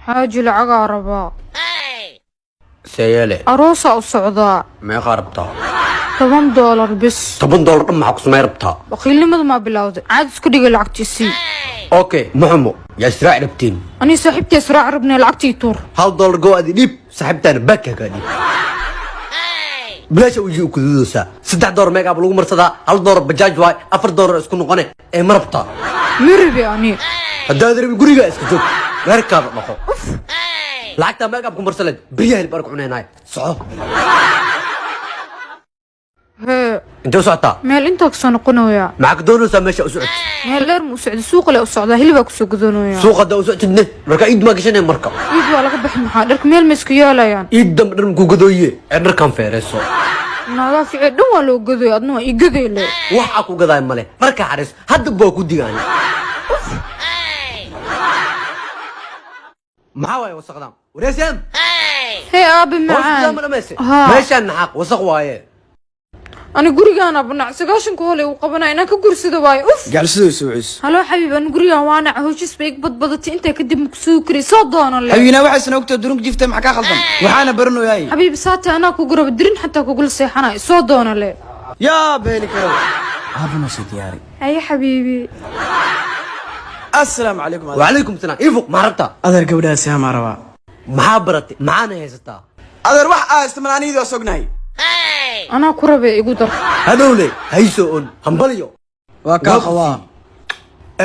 Xaaji, lacagaa rabaa. Seeyele? Aroosaa u socdaa. Meeqaa rabtaa? $10 bis. $10 dhan maxaa ku samay rabtaa? Wakiilnimada maa bilowday? Caad isku dhigay, lacagtiisii. Okay, muxumo yaa israaci rabtiin? Anii saaxiibtii israac rabnay, lacagtii tuur. $1 go adi dhiib, saaxiibtaana baaka kaa dhiib. Bilaasha uji u kududoosaa. $3 makeup lagu marsadaa, $1 bajaaj waay, $4 isku noqone. Ee ma rabtaa? Miribi ani. Haddaad rabi, gurigaa iska joog, reerkaada dhaqo. Lacagtaa makeup ku marsaleed beryaha hilib ark cuneenaay. Soco. Hee. Intee u socotaa? Meel intaa kasoo noqonayaa. Maxaa ka doonaysaa meesha u socotid? Meel dheer ma u socda, suuqa le u socdaa, hilibaa kusoo gadanaya. Suuqa haddaa u socotidne, dharka iid maa gashanay marka? Iid waa laga baxi, maxaa dharka meel ma iska yaalayaan? Iid dambe dhar makuu gadooye ee dharkan feereyso. Naagaa ficee dhan waa loo gadoy, adna waa ii gaday le. Waxaa ku gadaay male, dharka xariis hadda waa ku digaani. Maxaa waaye wasaqdan? Wareesam. Hee aabe. Hoos macaan. ma dhamayse? Haa. Meeshaan naxaaq, wasaq waaye. Ani gurigaana banac 90-ka hole uu qabanaa inaan ka gursado waayo, uf. Gacalsidoo soo ciis. Haloo xabiib, ani gurigaan waanac, hooshis bay ig badbadatay. Intaa kadib ma kusoo kari, soo doono le. Xabiibina, waxaysan ogtahay durunk jiifta. Maxaa kaa khaldan? Waxaana baranoyaay. Xabiib, saate anaa kugu raba, dirin xataa kugula seexanayo, soo doono le. Yaa beeli karo, aabana soo diyaaray. Haye xabiibi. Assalaamu calaykum, adeer. Wacalaykum salaam. Ifuq, maxaa rabtaa? Adeer, gabadhaasi hamaa rabaa. Maxaa baratay? Maxaana haysataa? Adeer, wax aa isticmaal anigii waa sognahay. Anaa ku rabee, igu dar. Hadhowle hayso on hambaliyo. Waa kaa qabaa.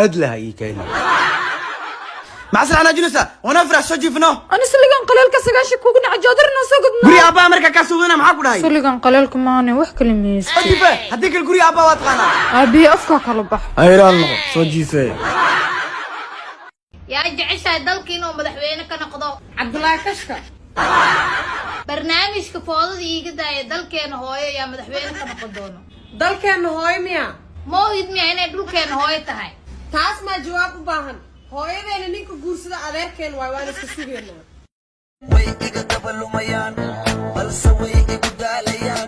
Aad laha ii keeni. Maxaa silcanaajinaysaa? Wana farax, soo jiifno. Ani saligan qaleelka 90 kugu dhaca, joodarna soo gudno. Guriga aabbaha markaa kaa soo wadana, maxaa ku dhahay? Saligan qaleelka maane, wax kale maysto. Soo jiife, haddii kale guriga aabbaha waa taqaanaa. Aabihii afkaa kala bax. Hayraal noqo, soo jiife. Yaa jeceshahay dalka inuu madaxweyne ka noqdo? Cabdulaahi Kashka. Barnaamijka foodada iiga daaya. Dalkeena hooyo yaa madaxweyne ka noqon doono? Dalkeenna hooyo miya? Ma ogid miya inay dhulkeena hooyo tahay? Taas maa jawaab u baahan? Hooyadeena ninka guursada adeerkeen waay, waan iska sugeynaa. Way iga dabalumayaan, balse way igu daalayaan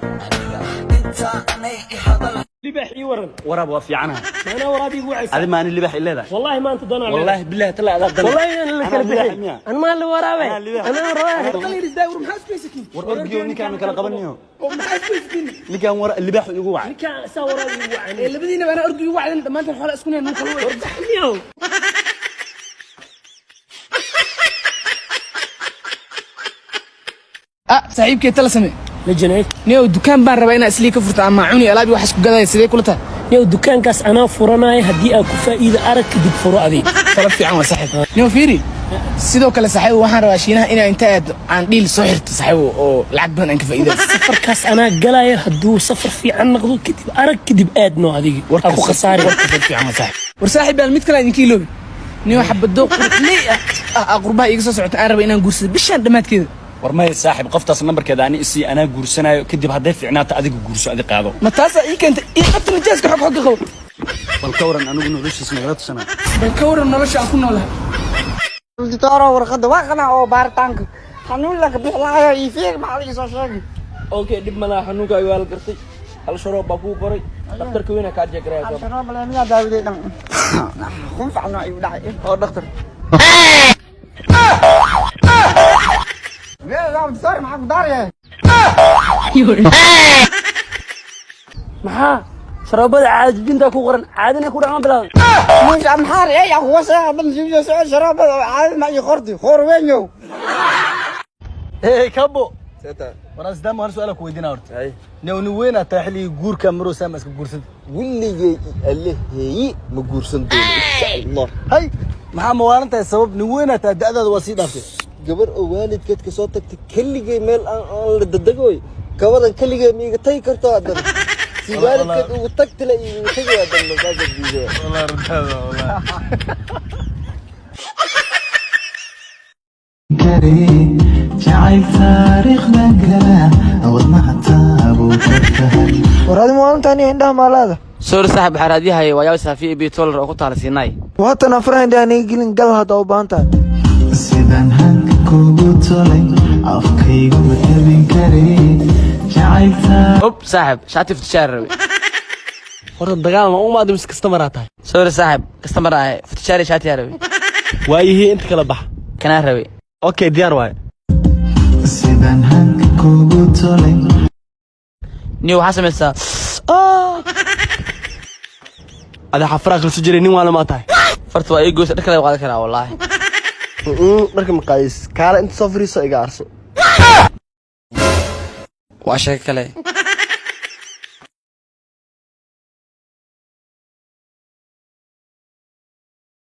intaa anay i hadal. Libax, ii waran. Waraab waa fiicanaha. Maanaa waraabi igu wacaysa? Adi maani libax i leedahay. Wallahi maanta danaa. Wallaahi billahi tala adaa dan. Wallahi inaan la kala bixin. An maa la waraabe, anaa waraabe. War orgiyo, ninkaan kala qabanayo, ninkaan war libaaxu igu wacay. Ninkaan saa waraabi igu wacay. Labadiina anaa orgi ugu wacdan, dhammaanteen xoola isku neen kala wey. Niyow. Ah, saaxiibkay, tala same. La janeey. Niyow, dukaan baan rabaa inaa islii ka furto ama cuni alaabi wax isku gadaya. Sidee kula tahay? Niyow, dukaankaas anaa furanaya. Haddii aad ku faa'iida arag, kadib furo adiga. Tala fiican waa, saaxiib. Niyow, fiiri, sidoo kale saaxiib, waxaan rabaa Shiinaha inaa inta aad aan dhiil soo xirto, saaxiib, oo lacag badan aan ka faa'iido. Safarkaas anaa galaya. Hadduu safar fiican noqdo, kadib arag, kadib aadno adiga ha ku khasaari. Warka fiican waa, saaxiib. War saaxiib, baan mid kale idinka iloobi. Niyow, xabado quruxley ah ah qurbaha iiga soo socota aan rabaa inaan guursado bishaan dhammaadkeeda. War maya saaxib, qoftaas nambarkeeda ani isii, anaa guursanayo. Kadib hadday fiicnaato, adiga guurso, adi qaado. Ma taasaa ii keentay? Ii qabta najaaska, xog xogga qabo. Bal ka waran anigu noloshiis nagala tashanaa? Bal ka waran nolosha aan ku noolahay? Doctor, warqadda waa qanaa oo baaritaanka xanuun la ka bixi ii fiir, maxaa laga soo sheegay? Okay, dhib malaha, xanuunkaaga waa la gartay. Hal sharoob baa kuu qoray, dhakhtarka weyna kaa jeegaraya. Sharoob le miyaa daawaday dhan qunfacna igu dhacay oo dhakhtar. Doctor, maxaa ku daaraya? Maxaa sharoobada caadijinta ku qoran caadina ku dhacma bilaaday? Muus amxaar ey akuwa dhan soo socod sharoobada oo caadi ma ii qorti qoor weynyow. Hey kabo, war asdaama, hal su'aal ku weydiinaa horta. New, nin weyn aad tahay, xilligii guurka maroo saama iska guursad? Weligay alleheeyi ma guursan doono, insha Allah. Hay, maxaa mawaalan tahay? Sabab? Nin weyn aad tahay, da'daada waa sii dhaaftay. Gabar oo waalidkeed ka soo tagtay keligay meel aan la dadagoy kabadan keligay ma iga tagi karto haddana si waalidkeed ugu tagtila iigu tagi haddana saasa diiday. Wallahi runtaada, wallahi. Jacayl taariikhda gala, wadnaha taabuu ka tahay. War adi maalintan indhaha maalaada. Sorry saaxib, waxaa raadiyahaya waa yaab saafiya bi tolar oo ku taala Siinay. Waatan afraha indhaha naga gelin, gal hadda u baahan tahay. Sidaan hanka kugu tolay, afkaygu ma tabin kare jacayl. Hub saaxib, shaati futishaar rabe. Horta dagaal ma u maadi mise customer aa tahay? Sorry saaxib, customer ahay, futishaar shaati rabe. Waayihii, inta kala bax. Kanaa rabe. Okay, diyaar waaye. Sidaan hanka kugu tolay. Niyo, waxaa samaysaa. Ada xafaraa kala soo jiray, nin waala maa tahay. Farta waa ii goysa, dhar kale qaadan karaa wallaahi. Dharka maqaayis, kaale inta soo fariiso, iga arso. Waa sheeko kale.